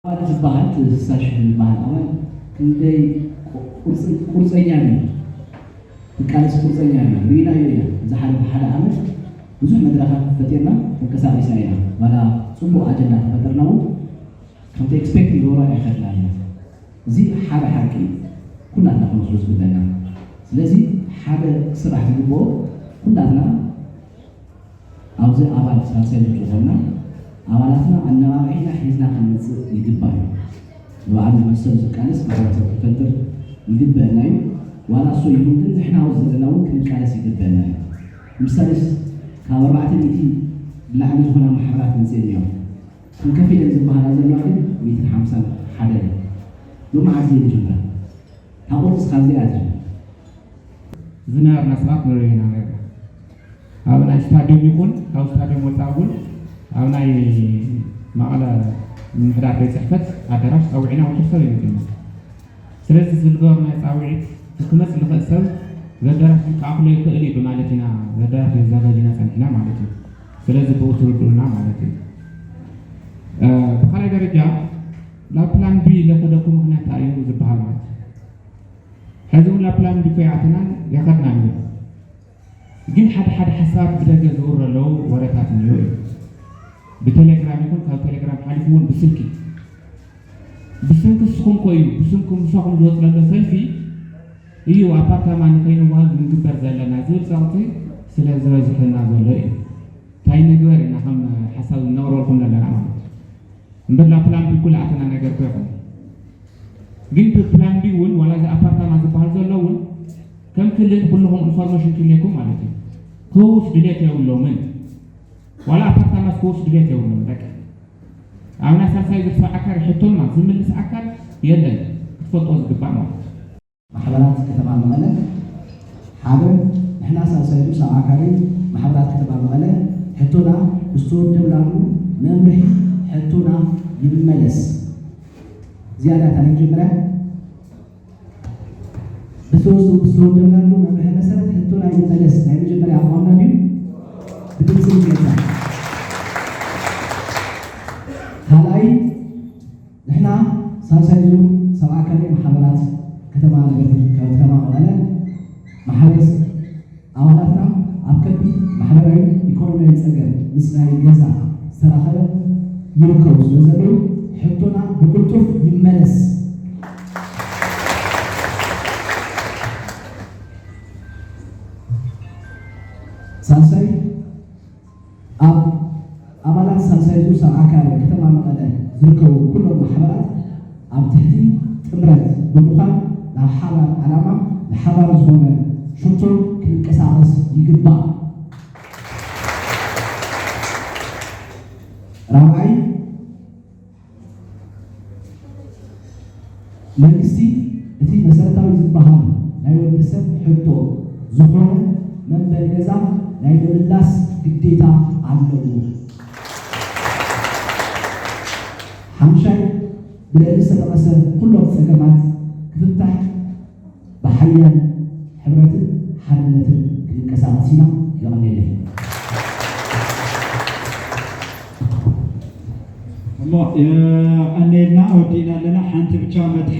ኣባል ዝበሃል፣ ስሳ ሽሕ ዝበሃል ኣባል ክንደይ ቁርፀኛ እዩ፣ ክቃለስ ቁርፀኛ እዩ። ርኢናዮ ኢና። እዚ ሓለፈ ሓደ ዓመት ብዙሕ መድረኻት ፈጢርና ተንቀሳቒስና ኢና። ዋላ ፅቡቕ ኣጀንዳ ተፈጠርና እውን ከምቲ ኤክስፔክት ንገብሮ ኣይኸድናን ኢና። እዚ ሓደ ሓቂ እዩ፣ ኩላትና ክንወስዶ ዝግበና። ስለዚ ሓደ ክስራሕ ዝግብኦ ኩላትና ኣብዚ ኣባል ሳልሳይ ዙር ዝኾንና ኣባላትና ኣነቓቒሕና ሒዝና ክንመጽእ ይግባእ እዩ። ንባዕሉ መሰሉ ዝቃለስ ማሕበረሰብ ክፈጥር ይግበአና እዩ። ዋላ እሱ ይኹን ግን ንሕና ኣብዚ ዘለና እውን ክንቃለስ ይግበአና እዩ። ንምሳሌስ ካብ ኣርባዕተ ሚእቲ ብላዕሊ ዝኾና ማሕበራት መጽእ እዮም። ክንከፍ ኢለን ዝበሃላ ዘለዋ ግን ሚእትን ሓምሳን ሓደ እዩ። ሎሚ ዓዚ ይጅምር። እታ ቁርፂ እስካብ እዚኣ ትጅምር። ዝነበርና ሰባት ንርኢ ኢና ነርና። ኣብ ናይ ስታድዮም ይኹን ካብ ስታድዮም ወፃእ እውን ኣብ ናይ መቐለ ምምሕዳር ቤት ፅሕፈት ኣዳራሽ ፀዊዕና ውሑድ ሰብ ይመፅና። ስለዚ ዝግበር ናይ ፃውዒት ክመፅ ዝኽእል ሰብ ዘዳራሽ ዝከኣክሎ ይኽእል እዩ ብማለት ኢና ዘዳራሽ ዘዘጋጅና ፀኒሕና ማለት እዩ። ስለዚ ብኡ ትርድኡና ማለት እዩ። ብካልኣይ ደረጃ ናብ ፕላን ቢ ለኸደኩ ምክንያት እንታይ እዩ ዝበሃል ማለት እዩ። ሕዚ እውን ናብ ፕላን ቢ እኮ ይኣተናን የኸድናን እዩ። ግን ሓደ ሓደ ሓሳባት ብደገ ዝውረ ኣለዉ ወረታት እኒኦ እዩ። ብቴሌግራም ይኹን ካብ ቴሌግራም ሓሊፉ እውን ብስልኪ ብስምኪ ንስኹም እኮ እዩ ብስምኩም ምሳኹም ዝወፅለሎ ሰልፊ እዩ ኣፓርታማ ንከይንዋሃብ ንግበር ዘለና ዝብል ፀቕጢ ስለ ዝበዝሐና ዘሎ እዩ። እንታይ ንግበር ኢና ከም ሓሳብ ነቕርበልኩም ዘለና ማለት እዩ። እምበር ናብ ፕላን ቢ ኩሉ ኣተና ነገር እኮ ይኹን ግን ፕላን ቢ እውን ዋላ እዚ ኣፓርታማ ዝበሃል ዘሎ እውን ከም ክልል ኩልኹም ኢንፎርሜሽን ክልኩም ማለት እዩ። ክህውስ ድሌት የብሎምን። ዋላ ኣፓርታማ ክህውስ ድሌት የብሎምን። በቃ ኣብ ናይ ሳልሳይ ዝርሶ ኣካል ሕቶና ዝምልስ ኣካል የለን ክትፈልጦ ዝግባእ ማለት እዩ። ማሕበራት ከተማ መቐለ ሓደ ንሕና ሳልሳይ ዙር ኣካሪ ማሕበራት ከተማ መቐለ ሕቶና ብዝተወደብናሉ መምርሒ ሕቶና ይመለስ። ዝያዳ እታ ናይ መጀመርያ ብዝተወስዱ ብዝተወደብናሉ መምርሒ መሰረት ሕቶና ይመለስ ናይ መጀመርያ ኣቋምና ድዩ? ብድምፂ ይገዛ። ካልኣይ ንሕና ሳልሳይ ዙር ሰብዓ ካሬ ማሕበራት ከተማ ነበርቲ ከተማ መቐለ ማሕበረሰብ ኣባላትና ኣብ ከቢድ ማሕበራዊ ኢኮኖሚያዊ ፀገም ምስ ናይ ገዛ ዝተራኸበ ይርከቡ ስለ ዘለዉ ሕቶና ብቅልጡፍ ይመለስ። ሳልሳይ ኣብ ኣባላት ሳልሳይ ዙር ሰብዓ ካሬ ከተማ መቐለ ዝርከቡ ኩሎም ማሕበራት ኣብ ትሕቲ ጥምረት ብምዃን ናብ ሓባር ዓላማ ንሓባር ዝኾነ ሽቶ ክንቀሳቐስ ይግባእ። ራብዓይ መንግስቲ እቲ መሰረታዊ ዝበሃል ናይ ወዲ ሰብ ሕቶ ዝኾነ መንበሪ ገዛ ናይ ምምላስ ግዴታ ኣለዎ። ሓምሻይ ብልዕሊ ዝተጠቐሰ ኩሎም ፀገማት ክፍታሕ ብሓያል ሕብረትን ሓድነትን ክንቀሳቐስ ኢና። የቐንየለይ። እሞ የቐንየልና። ወዲእና ኣለና። ሓንቲ ብቻ መትሓ